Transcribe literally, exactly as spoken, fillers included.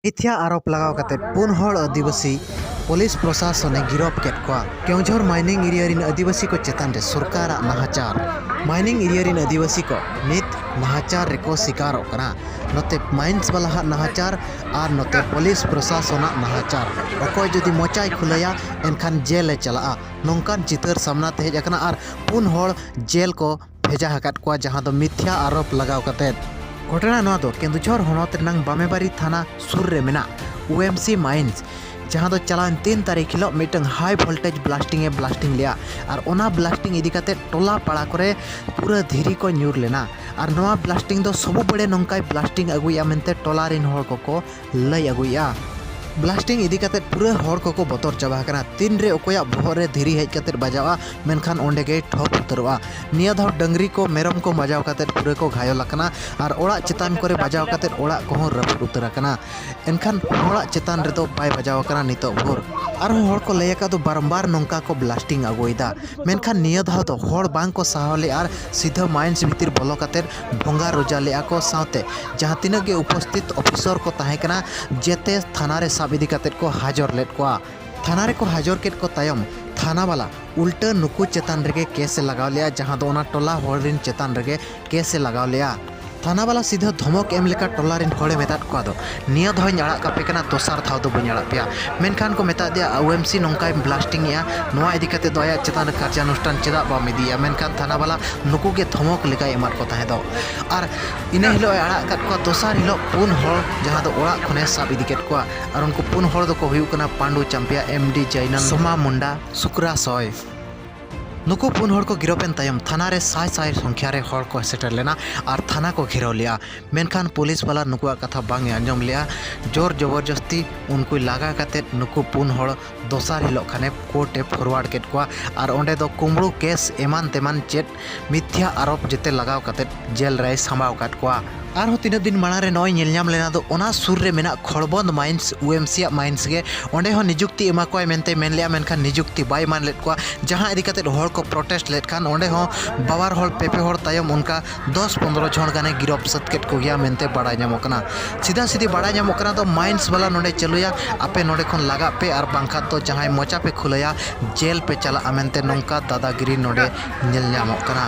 ᱢᱤᱛᱷᱭᱟ ᱟᱨᱳᱯ ᱞᱟᱜᱟᱣ ᱠᱟᱛᱮ ᱯᱩᱱ ᱦᱚᱲ ᱟᱹᱫᱤᱵᱟᱹᱥᱤ ᱯᱩᱞᱤᱥ ᱯᱨᱚᱥᱟᱥᱚᱱᱮ ᱜᱤᱨᱚᱯ ᱠᱮᱫ ᱠᱚᱣᱟ᱾ ᱠᱮᱣᱡᱷᱚᱨ ᱢᱟᱭᱱᱤᱝ ᱮᱨᱤᱭᱟ ᱨᱤᱱ ᱟᱹᱫᱤᱵᱟᱹᱥᱤ ᱠᱚ ᱪᱮᱛᱟᱱ ᱨᱮ ᱥᱚᱨᱠᱟᱨᱟᱜ ᱱᱟᱦᱟᱪᱟᱨ᱾ ᱢᱟᱭᱱᱤᱝ ᱮᱨᱤᱭᱟ ᱨᱤᱱ ᱟᱹᱫᱤᱵᱟᱹᱥᱤ ᱠᱚ ᱱᱤᱛ ᱱᱟᱦᱟᱪᱟᱨ ᱨᱮᱠᱚ ᱥᱤᱠᱟᱨᱚᱜ ᱠᱟᱱᱟ᱾ ᱱᱚᱛᱮ ᱢᱟᱭᱤᱱᱥ ᱵᱟᱞᱟᱦᱟᱜ ᱱᱟᱦᱟᱪᱟᱨ ᱟᱨ ᱱᱚᱛᱮ ᱯᱩᱞᱤᱥ ᱯᱨᱚᱥᱟᱥᱚᱱᱟᱜ ᱱᱟᱦᱟᱪᱟᱨ᱾ ᱚᱠᱚᱭ ᱡᱩᱫᱤ ᱢᱚᱪᱟᱭ ᱠᱷᱩᱞᱟᱹᱭᱟ, ᱮᱱᱠᱷᱟᱱ ᱡᱮᱞ ᱮ ᱪᱟᱞᱟᱜᱼᱟ᱾ ᱱᱚᱝᱠᱟᱱ ᱪᱤᱛᱟᱹᱨ ᱥᱟᱢᱱᱟ ᱛᱮ ᱦᱮᱡ ᱟᱠᱟᱱᱟ ᱟᱨ ᱯᱩᱱ ᱦᱚᱲ ᱡᱮᱞ ᱠᱚ ᱵᱷᱮᱡᱟ ᱟᱠᱟᱫ ᱠᱚᱣᱟ, ᱡᱟᱦᱟᱸ ᱫᱚ ᱢᱤᱛᱷᱭᱟ ᱟᱨᱳᱯ ᱞᱟᱜᱟᱣ ᱠᱟᱛᱮ᱾ ᱜᱷᱚᱴᱚᱱᱟ ᱱᱚᱣᱟ ᱫᱚ ᱠᱮᱱᱫᱩᱡᱷᱚᱨ ᱦᱚᱱᱚᱛ ᱨᱮᱱᱟᱝ ᱵᱟᱢᱮᱵᱟᱨᱤ ᱛᱷᱟᱱᱟ ᱥᱩᱨ ᱨᱮ ᱢᱮᱱᱟᱜ ᱳ ᱮᱢ ᱥᱤ ᱢᱟᱭᱤᱱᱥ, ᱡᱟᱦᱟᱸ ᱫᱚ ᱪᱟᱞᱟᱣᱮᱱ ᱛᱤᱱ ᱛᱟᱹᱨᱤᱠᱷ ᱦᱤᱞᱳᱜ ᱢᱤᱫᱴᱟᱝ ᱦᱟᱭ ᱵᱷᱳᱞᱴᱮᱡᱽ ᱵᱞᱟᱥᱴᱤᱝ ᱮ ᱵᱞᱟᱥᱴᱤᱝ ᱞᱮᱜᱼᱟ᱾ ᱟᱨ ᱚᱱᱟ ᱵᱞᱟᱥᱴᱤᱝ ᱤᱫᱤ ᱠᱟᱛᱮ ᱴᱚᱞᱟ ᱯᱟᱲᱟ ᱠᱚᱨᱮ ᱯᱩᱨᱟᱹ ᱫᱷᱤᱨᱤ ᱠᱚ ᱧᱩᱨ ᱞᱮᱱᱟ᱾ ᱟᱨ ᱱᱚᱣᱟ ᱵᱞᱟᱥᱴᱤᱝ ᱫᱚ ᱥᱚᱵᱩ ᱵᱮᱲᱮ ᱱᱚᱝᱠᱟᱭ ᱵᱞᱟᱥᱴᱤᱝ ᱟᱹᱜᱩᱭᱮᱫᱼᱟ ᱢᱮᱱᱛᱮ ᱴᱚᱞᱟ ᱨᱤᱱ ᱦᱚᱲ ᱠᱚᱠᱚ ᱞᱟᱹᱭ ᱟᱹᱜᱩᱭᱮᱫᱼᱟ᱾ ᱵᱞᱟᱥᱴᱤᱝ ᱤᱫᱤ ᱠᱟᱛᱮ ᱯᱩᱨᱟᱹ ᱦᱚᱲ ᱠᱚᱠᱚ ᱵᱚᱛᱚᱨ ᱪᱟᱵᱟ ᱟᱠᱟᱱᱟ᱾ ᱛᱤᱱᱨᱮ ᱚᱠᱚᱭᱟᱜ ᱵᱚᱦᱚᱜ ᱨᱮ ᱫᱷᱤᱨᱤ ᱦᱮᱡ ᱠᱟᱛᱮ ᱵᱟᱡᱟᱣᱼᱟ, ᱢᱮᱱᱠᱷᱟᱱ ᱚᱸᱰᱮ ᱜᱮᱭ ᱴᱷᱚᱯ ᱩᱛᱟᱹᱨᱚᱜᱼᱟ᱾ ᱱᱤᱭᱟᱹ ᱫᱷᱟᱣ ᱰᱟᱹᱝᱨᱤ ᱠᱚ, ᱢᱮᱨᱚᱢ ᱠᱚ ᱵᱟᱡᱟᱣ ᱠᱟᱛᱮ ᱯᱩᱨᱟᱹ ᱠᱚ ᱜᱷᱟᱭᱚᱞ ᱟᱠᱟᱱᱟ ᱟᱨ ᱚᱲᱟᱜ ᱪᱮᱛᱟᱱ ᱠᱚᱨᱮ ᱵᱟᱡᱟᱣ ᱠᱟᱛᱮ ᱚᱲᱟᱜ ᱠᱚᱦᱚᱸ ᱨᱟᱹᱯᱩᱫ ᱩᱛᱟᱹᱨ ᱟᱠᱟᱱᱟ᱾ ᱮᱱᱠᱷᱟᱱ ᱦᱚᱲᱟᱜ ᱪᱮᱛᱟᱱ ᱨᱮᱫᱚ ᱵᱟᱭ ᱵᱟᱡᱟᱣ ᱟᱠᱟᱱᱟ ᱱᱤᱛᱚᱜ ᱵᱷᱳᱨ᱾ ᱟᱨᱦᱚᱸ ᱦᱚᱲ ᱠᱚ ᱞᱟᱹᱭ ᱟᱠᱟᱫ ᱫᱚ ᱵᱟᱨᱚᱢᱵᱟᱨ ᱱᱚᱝᱠᱟ ᱠᱚ ᱵᱞᱟᱥᱴᱤᱝ ᱟᱹᱜᱩᱭᱮᱫᱟ, ᱢᱮᱱᱠᱷᱟᱱ ᱱᱤᱭᱟᱹ ᱫᱷᱟᱣ ᱫᱚ ᱦᱚᱲ ᱵᱟᱝ ᱠᱚ ᱥᱟᱦᱟᱣ ᱞᱮᱫᱼᱟ ᱟᱨ ᱥᱤᱫᱷᱟᱹ ᱢᱟᱭᱤᱱᱥ ᱵᱷᱤᱛᱤᱨ ᱵᱚᱞᱚ ᱠᱟᱛᱮ ᱵᱷᱚᱸᱜᱟ ᱨᱚᱡᱟ ᱞᱮᱫᱼᱟ ᱠᱚ᱾ ᱥᱟᱶᱛᱮ ᱡᱟᱦᱟᱸ ᱛᱤᱱᱟᱹᱜ ᱜᱮ ᱩᱯᱚᱥᱛᱷᱤᱛ ᱚᱯᱷᱤᱥᱚᱨ ᱠᱚ ᱛᱟᱦᱮᱸ ᱠᱟᱱᱟ, ᱡᱮᱛᱮ ᱛᱷᱟᱱᱟ ᱨᱮ ᱥᱟᱵ ᱤᱫᱤ ᱠᱟᱛᱮ ᱠᱚ ᱦᱟᱡᱚᱨ ᱞᱮᱫ ᱠᱚᱣᱟ᱾ ᱛᱷᱟᱱᱟ ᱨᱮᱠᱚ ᱦᱟᱡᱚᱨ ᱠᱮᱫ ᱠᱚ ᱛᱟᱭᱚᱢ, ᱛᱷᱟᱱᱟ ᱵᱟᱞᱟ ᱩᱞᱴᱟᱹ ᱱᱩᱠᱩ ᱪᱮᱛᱟᱱ ᱨᱮᱜᱮ ᱠᱮᱥ ᱮ ᱞᱟᱜᱟᱣ ᱞᱮᱫᱼᱟ, ᱡᱟᱦᱟᱸ ᱫᱚ ᱚᱱᱟ ᱴᱚᱞᱟ ᱦᱚᱲ ᱨᱤᱱ ᱪᱮᱛᱟᱱ ᱨᱮᱜᱮ ᱠᱮᱥ ᱮ ᱞᱟᱜᱟᱣ ᱞᱮᱫᱼᱟ᱾ ᱛᱷᱟᱱᱟ ᱵᱟᱞᱟ ᱥᱤᱫᱷᱟᱹ ᱫᱷᱚᱢᱚᱠ ᱮᱢ ᱞᱮᱠᱟ ᱴᱚᱞᱟ ᱨᱤᱱ ᱦᱚᱲᱮ ᱢᱮᱛᱟᱫ ᱠᱚᱣᱟ ᱫᱚ, "ᱱᱤᱭᱟᱹ ᱫᱷᱟᱣ ᱤᱧ ᱟᱲᱟᱜ ᱠᱟᱯᱮ ᱠᱟᱱᱟ, ᱫᱚᱥᱟᱨ ᱫᱷᱟᱣ ᱫᱚ ᱵᱟᱹᱧ ᱟᱲᱟᱜ ᱯᱮᱭᱟ᱾" ᱢᱮᱱᱠᱷᱟᱱ ᱠᱚ ᱢᱮᱛᱟ ᱫᱮᱭᱟ, "ᱳ ᱮᱢ ᱥᱤ ᱱᱚᱝᱠᱟᱭ ᱵᱞᱟᱥᱴᱤᱝ ᱮᱜᱼᱟ, ᱱᱚᱣᱟ ᱤᱫᱤ ᱠᱟᱛᱮ ᱫᱚ ᱟᱭᱟᱜ ᱪᱮᱛᱟᱱ ᱨᱮ ᱠᱟᱨᱡᱟᱱᱩᱥᱴᱷᱟᱱ ᱪᱮᱫᱟᱜ ᱵᱟᱢ ᱤᱫᱤᱭᱮᱜᱼᱟ?" ᱢᱮᱱᱠᱷᱟᱱ ᱛᱷᱟᱱᱟ ᱵᱟᱞᱟ ᱱᱩᱠᱩ ᱜᱮ ᱫᱷᱚᱢᱚᱠ ᱞᱮᱠᱟᱭ ᱮᱢᱟᱫ ᱠᱚ ᱛᱟᱦᱮᱸ ᱫᱚ᱾ ᱟᱨ ᱤᱱᱟᱹ ᱦᱤᱞᱳᱜ ᱮ ᱟᱲᱟᱜ ᱟᱠᱟᱫ ᱠᱚᱣᱟ᱾ ᱫᱚᱥᱟᱨ ᱦᱤᱞᱳᱜ ᱯᱩᱱ ᱦᱚᱲ ᱡᱟᱦᱟᱸ ᱫᱚ ᱚᱲᱟᱜ ᱠᱷᱚᱱᱮ ᱥᱟᱵ ᱤᱫᱤ ᱠᱮᱫ ᱠᱚᱣᱟ᱾ ᱟᱨ ᱩᱱᱠᱩ ᱯᱩᱱ ᱦᱚᱲ ᱫᱚᱠᱚ ᱦᱩᱭᱩᱜ ᱠᱟᱱᱟ ᱯᱟᱱᱰᱩ ᱪᱟᱢᱯᱤᱭᱟ, ᱮᱢ ᱰᱤ ᱡᱟᱭᱱᱟᱱ, ᱥᱳᱢᱟ ᱢᱩᱱᱰᱟ, ᱥᱩᱠᱨᱟ ᱥᱚᱭ᱾ ᱱᱩᱠᱩ ᱯᱩᱱ ᱦᱚᱲ ᱠᱚ ᱜᱤᱨᱚᱯ ᱮᱱ ᱛᱟᱭᱚᱢ ᱛᱷᱟᱱᱟ ᱨᱮ ᱥᱟᱭ ᱥᱟᱭ ᱥᱚᱝᱠᱷᱭᱟ ᱨᱮ ᱦᱚᱲ ᱠᱚ ᱥᱮᱴᱮᱨ ᱞᱮᱱᱟ ᱟᱨ ᱛᱷᱟᱱᱟ ᱠᱚ ᱜᱷᱮᱨᱟᱣ ᱞᱮᱫᱼᱟ᱾ ᱢᱮᱱᱠᱷᱟᱱ ᱯᱩᱞᱤᱥ ᱵᱟᱞᱟ ᱱᱩᱠᱩᱣᱟᱜ ᱠᱟᱛᱷᱟ ᱵᱟᱝ ᱮ ᱟᱸᱡᱚᱢ ᱞᱮᱫᱼᱟ᱾ ᱡᱳᱨ ᱡᱚᱵᱚᱨᱡᱚᱥᱛᱤ ᱩᱱᱠᱩ ᱞᱟᱜᱟ ᱠᱟᱛᱮ ᱱᱩᱠᱩ ᱯᱩᱱ ᱦᱚᱲ ᱫᱚᱥᱟᱨ ᱦᱤᱞᱳᱜ ᱠᱷᱟᱱᱮ ᱠᱳᱨᱴ ᱮ ᱯᱷᱚᱨᱣᱟᱨᱰ ᱠᱮᱫ ᱠᱚᱣᱟ ᱟᱨ ᱚᱸᱰᱮ ᱫᱚ ᱠᱩᱢᱵᱽᱲᱩ ᱠᱮᱥ ᱮᱢᱟᱱ ᱛᱮᱢᱟᱱ ᱪᱮᱫ ᱢᱤᱛᱷᱭᱟ ᱟᱨᱳᱯ ᱡᱮᱛᱮ ᱞᱟᱜᱟᱣ ᱠᱟᱛᱮ ᱡᱮᱞ ᱨᱮᱭ ᱥᱟᱢᱵᱟᱣ ᱟᱠᱟᱫ ᱠᱚᱣᱟ᱾ ᱟᱨᱦᱚᱸ ᱛᱤᱱᱟᱹᱜ ᱫᱤᱱ ᱢᱟᱲᱟᱝ ᱨᱮ ᱱᱚᱜᱼᱚᱭ ᱧᱮᱞ ᱧᱟᱢ ᱞᱮᱱᱟ ᱫᱚ, ᱚᱱᱟ ᱥᱩᱨ ᱨᱮ ᱢᱮᱱᱟᱜ ᱠᱷᱚᱲᱵᱚᱸᱫ ᱢᱟᱭᱤᱱᱥ, ᱳᱭᱮᱢᱥᱤ ᱟᱜ ᱢᱟᱭᱤᱱᱥ ᱜᱮ, ᱚᱸᱰᱮ ᱦᱚᱸ ᱱᱤᱡᱩᱠᱛᱤ ᱮᱢᱟ ᱠᱚᱣᱟᱭ ᱢᱮᱱᱛᱮ ᱢᱮᱱ ᱞᱮᱜᱼᱟ, ᱢᱮᱱᱠᱷᱟᱱ ᱱᱤᱡᱩᱠᱛᱤ ᱵᱟᱭ ᱮᱢᱟᱱ ᱞᱮᱫ ᱠᱚᱣᱟ, ᱡᱟᱦᱟᱸ ᱤᱫᱤ ᱠᱟᱛᱮ ᱦᱚᱲ ᱠᱚ ᱯᱨᱚᱴᱮᱥᱴ ᱞᱮᱫ ᱠᱷᱟᱱ ᱚᱸᱰᱮ ᱦᱚᱸ ᱵᱟᱵᱟᱨ ᱦᱚᱲ, ᱯᱮ ᱯᱮ ᱦᱚᱲ ᱛᱟᱭᱚᱢ ᱚᱱᱠᱟ ᱫᱚᱥ ᱯᱚᱱᱫᱽᱨᱚ ᱡᱚᱱ ᱜᱟᱱᱮ ᱜᱤᱨᱚᱯ ᱥᱟᱹᱛ ᱠᱮᱫ ᱠᱚᱜᱮᱭᱟ ᱢᱮᱱᱛᱮ ᱵᱟᱲᱟᱭ ᱧᱟᱢᱚᱜ ᱠᱟᱱᱟ᱾ ᱥᱤᱫᱷᱟ ᱥᱤᱫᱷᱤ ᱵᱟᱲᱟᱭ ᱧᱟᱢᱚᱜ ᱠᱟᱱᱟ ᱫᱚ, ᱢᱟᱭᱤᱱᱥ ᱵᱟᱞᱟ ᱱᱚᱰᱮ ᱪᱟᱹᱞᱩᱭᱟ, ᱟᱯᱮ ᱱᱚᱰᱮ ᱠᱷᱚᱱ ᱞᱟᱜᱟᱜ ᱯᱮ ᱟᱨ ᱵᱟᱝᱠᱷᱟᱱ ᱫᱚ ᱡᱟᱦᱟᱸᱭ ᱢᱚᱪᱟ ᱯᱮ ᱠᱷᱩᱞᱟᱹᱭᱟ, ᱡᱮᱞ ᱯᱮ ᱪᱟᱞᱟᱜᱼᱟ ᱢᱮᱱᱛᱮ ᱱᱚᱝᱠᱟ ᱫᱟᱫᱟᱜᱤᱨᱤ ᱱᱚᱰᱮ ᱧᱮᱞ ᱧᱟᱢᱚᱜ ᱠᱟᱱᱟ᱾